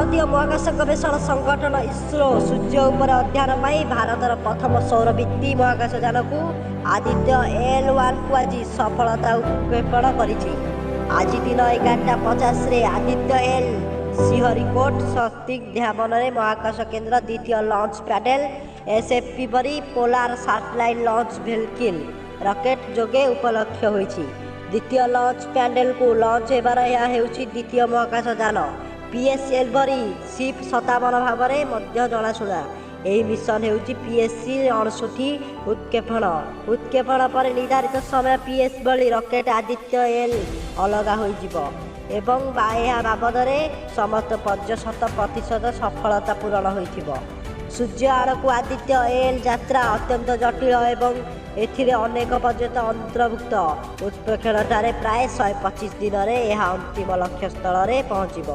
ଭାରତୀୟ ମହାକାଶ ଗବେଷଣା ସଂଗଠନ ଇସ୍ରୋ ସୂର୍ଯ୍ୟ ଉପରେ ଅଧ୍ୟୟନ ପାଇଁ ଭାରତର ପ୍ରଥମ ସୌରଭିତ୍ତି ମହାକାଶ ଯାନକୁ ଆଦିତ୍ୟ ଏଲ୍-1କୁ ଆଜି ସଫଳତା ଉତ୍କ୍ଷେପଣ କରିଛି। ଆଜି ଦିନ 11:50ରେ ଆଦିତ୍ୟ ଏଲ୍ ଶ୍ରୀହରିକୋଟ ସତୀଶ ଧାୱନ ମହାକାଶ କେନ୍ଦ୍ର ଦ୍ୱିତୀୟ launch pad SLV polar satellite launch vehicle rocket ଯୋଗେ ଉପଲକ୍ଷ୍ୟ ହୋଇଛି। ଦ୍ୱିତୀୟ ଲଞ୍ଚ ପ୍ୟାଡ୍କୁ ଲଞ୍ଚ ହେବାର ଏହା ହେଉଛି ଦ୍ୱିତୀୟ ମହାକାଶ ଯାନ। ପିଏସ୍ଏଲ୍ଭି ସି-57 ଭାବରେ ମଧ୍ୟ ଜଣାଶୁଣା ଏହି ମିଶନ ହେଉଛି ପିଏସ୍ଏଲ୍ଭି-59 ଉତ୍କ୍ଷେପଣ। ଉତ୍କ୍ଷେପଣ ପରେ ନିର୍ଦ୍ଧାରିତ ସମୟ ପିଏସ୍ଏଲ୍ଭି ରକେଟ୍ ଆଦିତ୍ୟ ଏଲ୍ ଅଲଗା ହୋଇଯିବ ଏବଂ ଏହା ବାବଦରେ ସମସ୍ତ ପର୍ଯ୍ୟାୟ 100% ସଫଳତା ପୂରଣ ହୋଇଥିବ। ସୂର୍ଯ୍ୟ ଆଡ଼କୁ ଆଦିତ୍ୟ ଏଲ୍ ଯାତ୍ରା ଅତ୍ୟନ୍ତ ଜଟିଳ ଏବଂ ଏଥିରେ ଅନେକ ପର୍ଯ୍ୟାୟ ଅନ୍ତର୍ଭୁକ୍ତ। ଉତ୍କ୍ଷେପଣଠାରେ ପ୍ରାୟ 125 ଦିନରେ ଏହା ଅନ୍ତିମ ଲକ୍ଷ୍ୟସ୍ଥଳରେ ପହଞ୍ଚିବ।